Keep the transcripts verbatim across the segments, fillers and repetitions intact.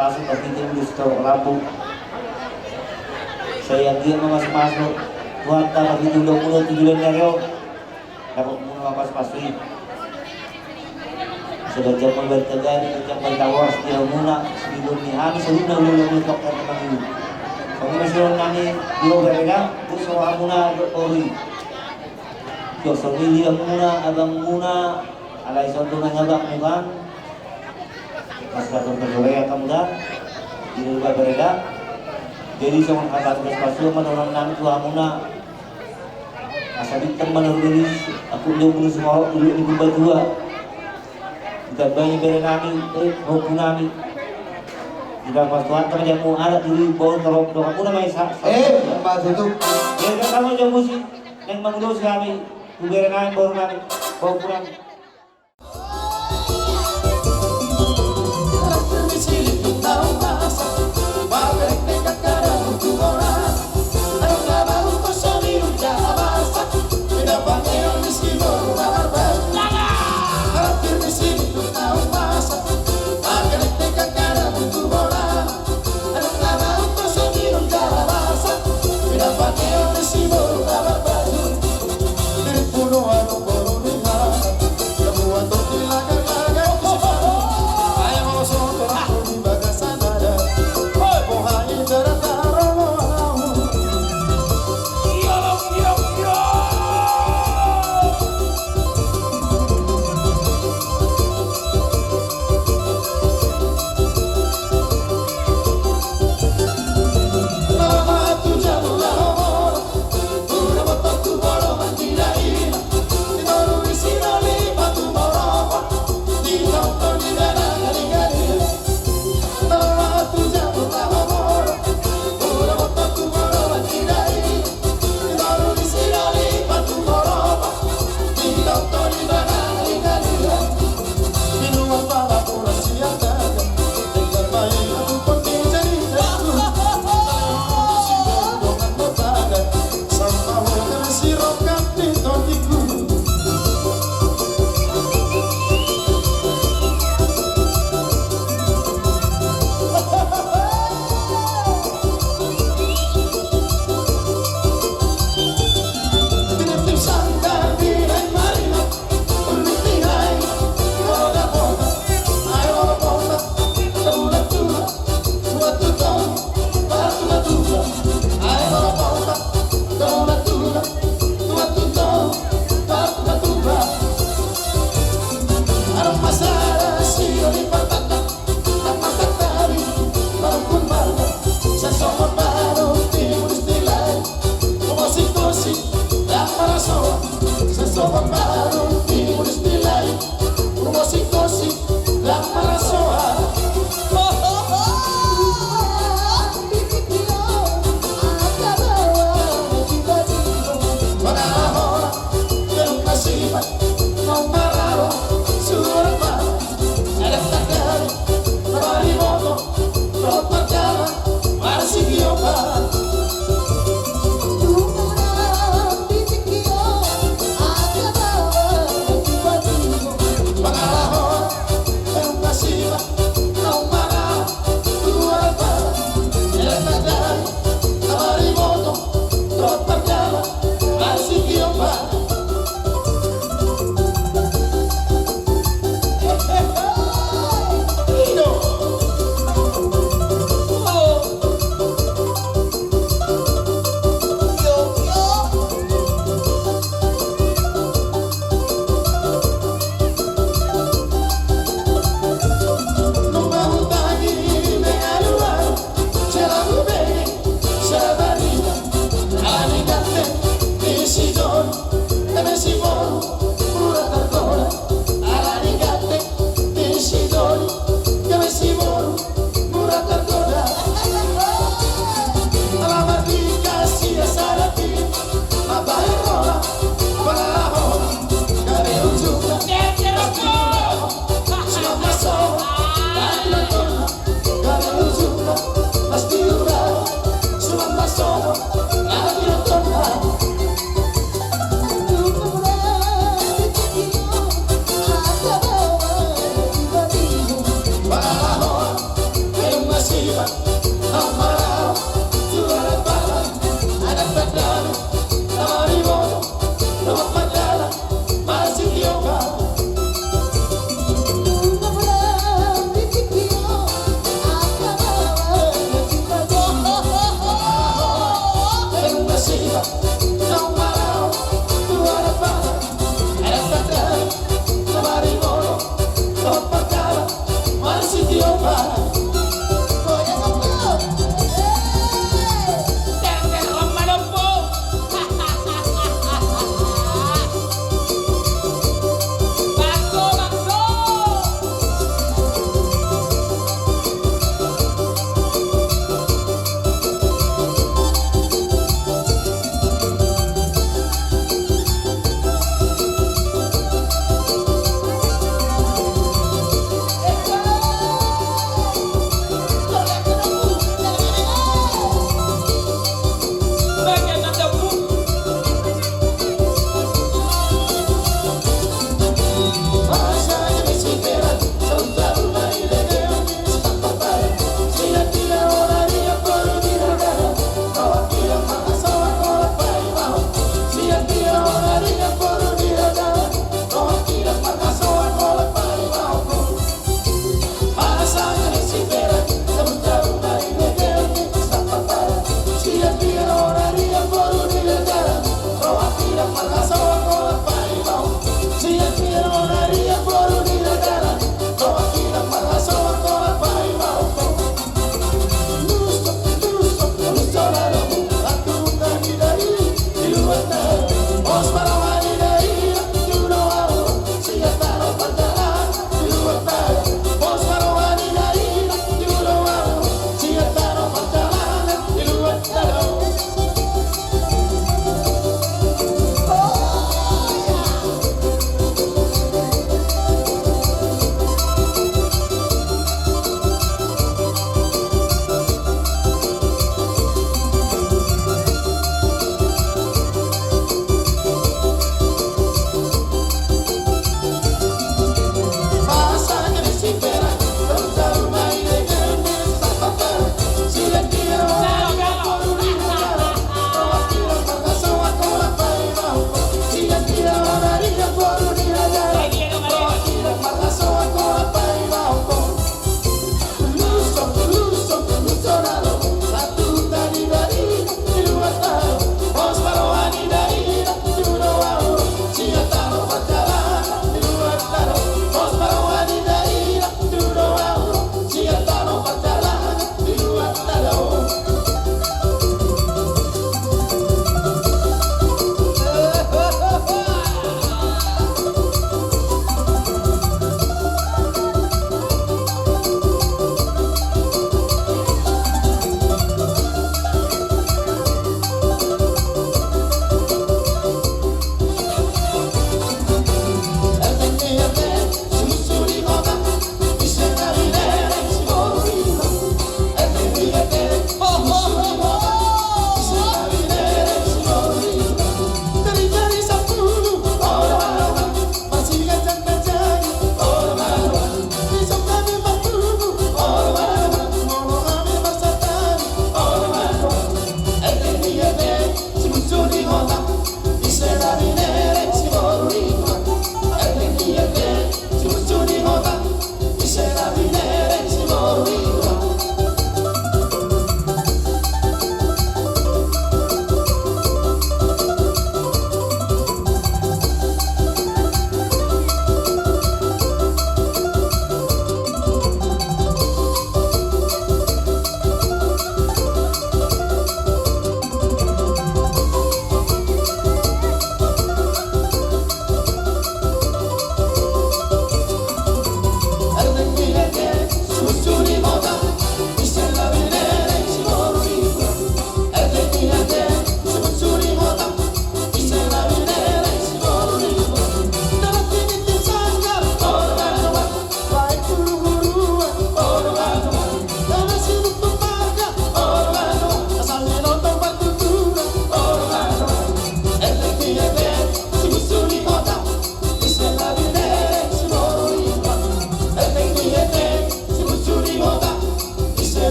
Pasu, tapi itu udah setor lampu. Sai anggiat ma mamasu-masu Tuhanta, tapi itu udah mulai tujuan dari. Dapot muna ma pasupasu i. Sebagian ma bari tagani, sebagian bari tawas di hamuna, sibibun ni hami, saluhutna ulu-ulu ni tokter na mangiu. Songon i ma songon nami di ober eda, buso hamuna dohot boru i. Josong i di hamuna, abangmuna, alai songon i ma abangmu kan. Mas Gatot Kadoya kamuda, di luba bereda. Jadi songon hata tugas pasupasu ma dohonon nami tu hamuna. Asa bintang mana rulis, aku dia pun semua dulu di Purbatua. Kita banyak bere nami, eh, rompu nami. Kita pas Tuhan teman jamu anak dulu bawa terop doang. Aku namanya sa, sa, eh, sa, Pak Tutu. Ya, kita sama jamu sih. Yang mengudos kami, bere nami, baru nami, bawa pulang.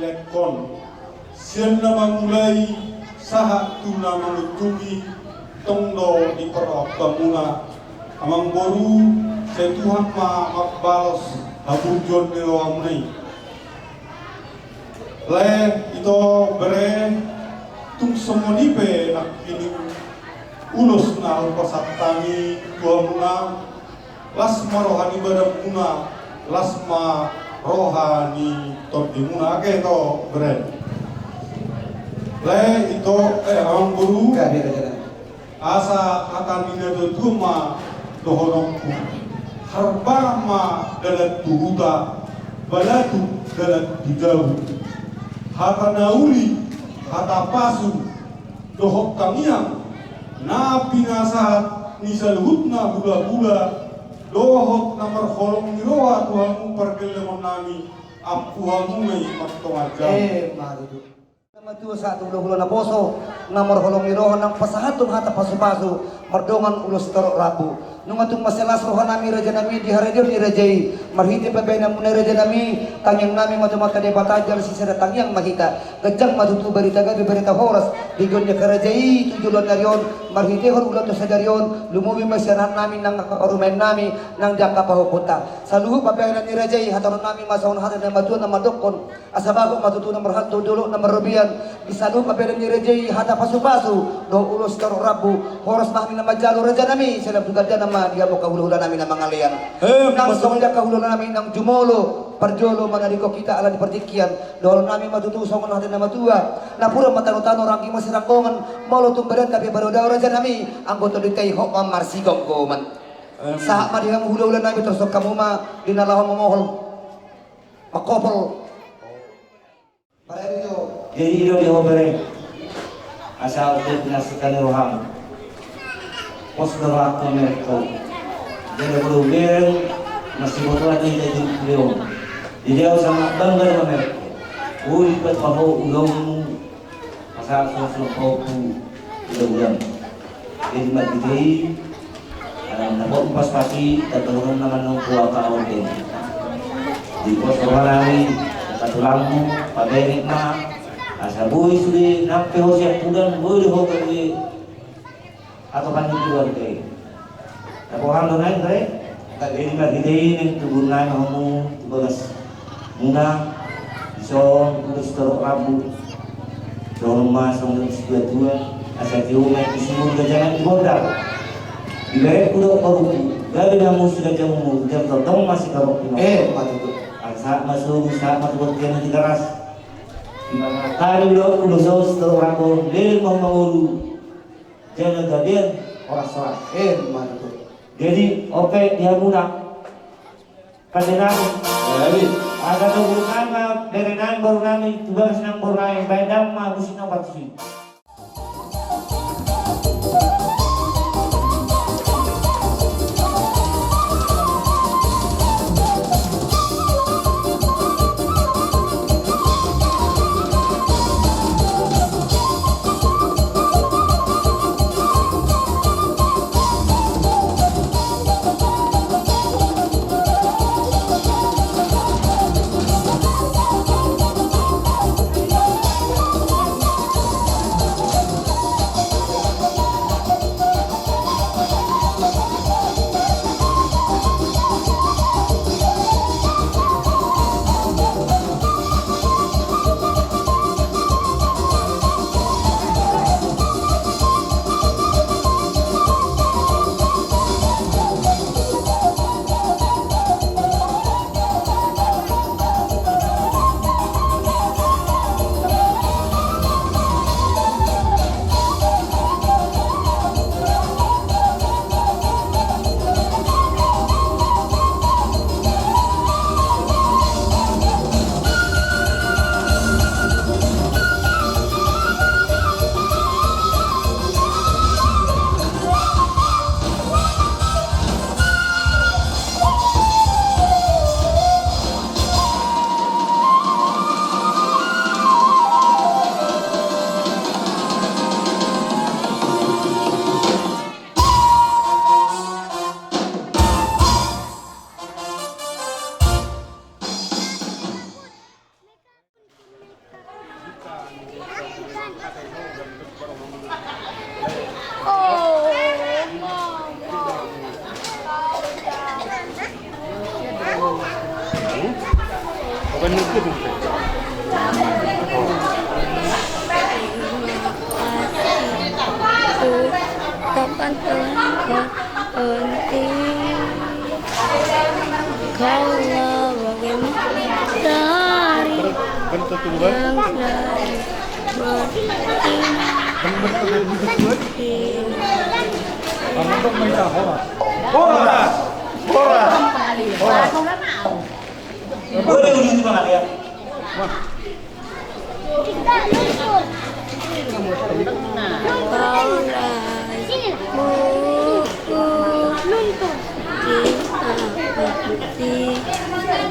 Ingkon sian na mamulai sahat tu na mangunjuki, tong do diparrohahon hamuna, amangboru, sai Tuhan ma mambalos haburjuon ni rohamuna i. Lae, ito, bere, tung songon i pe nangkining ulos na hupasahat hami tu hamuna, las ma roha ni badanmuna, las ma roha ni tondimuna, ate, ito, bere. Lae, ito, eh, amangboru. Gabe, gabe, gabe. Asa hata ni natuatua ma dohononku: Harbangan ma dalan tu huta, balatuk dalan tu jabu. Hata na uli, hata pasu, dohot tangiang, na pinasahat ni saluhutna hulahula dohot na marholong ni roha tu hamu pargellengon nami, ampu hamu ma i martonga jabu. Eh, ma tutu. Na matua sahat tu hulahula naposo, na marholong ni roha, naung pasahathon hata pasupasu mardongan ulos sitorop rambu. Nunga tung mansai las roha nami, raja nami, di haradeon ni raja i, marhite pambahenanmuna i, raja nami, tangiang nami ma tu Amanta Debata, jala sisada tangiang ma hita. Ganjang ma tutu barita gabe, barita horas di ganup ni angka raja i tu joloan ni ari on, marhitehon ulaonta sadari on, lumobi ma sian nami nang angka parumaen nami nang di angka pahompunta. Saluhut pambahenan ni raja i, hatahon nami ma songon hata ni na matua na mandokkon: Asa bagot ma tutu na marhalto, dolok na marrobean. Di saluhut pambahenan ni raja i, hata pasupasu dohot ulos sitorop rambu, horas ma hami na manjalo, raja nami, sai lam tu gandana ma di hamu angka hulahula nami na mangalean. Eh, nang songon i angka hulahula nami naung jumolo, parjolo manadingkon hita ala ni partingkian, dohonon nami ma tutu songon hata ni na matua: Napuran ma tanotano, ranggi ma siranggongan, molo tung badanta pe baru dao, raja nami, anggo tondinta i hot ma marsigomgoman. Eh. Sahat ma di hamu hulahula nami, torus hamu ma di na laho mamohol. Mangkopol. Jadi i do di ho, bere, asa ate pinasika ni roham. Pos do rohangku mamereng ho. Jadi molo hubereng, masibotoan do hita di tingki on. Jadi ahu sangat bangga do mamereng ho. Uli pat ma ho ulaonmu. Asa songon songon pahompu ulaonmu. Jadi marhite i, eh, na boi pas pasi, tanda hurung na manang kuaka on den. Di pos roha nami, angka tulangmu, pabereng ma, asa boi sude nang pe ho siampudan, boi do ho gabe hatopan ni keluarga i. Tapoham do nai, bere. Jadi marhite i naeng tubu nai ma hamu tu bagasmuna, dison ulos sitorop rambu. Dohonon ma songon situatua, asa tio ma i tu sumur, gajangan di bondar. Di berengku dohot parungku, gabe ma hamu siganjang umur, jala tongtong ma sitorop ni. Eh, ma tutu. Asa sahat ma sobu, sahat ma tu bontean na Tigaras. Di mana tadi do ulos sitorop rambu, leleng ma hamu mangolu. Jala gabean horas-horas. Eh, ma tutu. Jadi on pe di hamuna pande nami. Jadi, asa togor nami ma bere nami, boru nami, tu bagas nang boru nami, baen damang ma musik na partusi. Kapan Tuhan berhenti, Kaulah bagai matahari yang dari berhenti. Horas! Horas! Horas! Boleh udah itu, Bang, ya?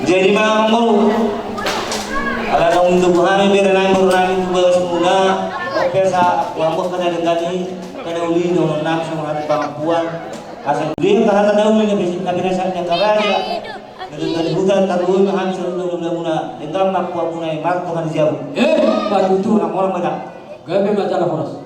Jadi, Amangboru, ala naung tubu hami bere nami, boru nami, tu bagas muna, ope sa, wambok kana denggan i, kana uli, dohonon nami songon hata pangampuan, asa dia kahata na uli na besi, na binasahan ni angka raja. Dari hutan tarlumobi ma hami saluhutna, muna-muna denggan ma ampuanmuna i, marhite Tuhan di jabu. Eh, patutu. Orang-orang banyak. Gabe ma jala horas.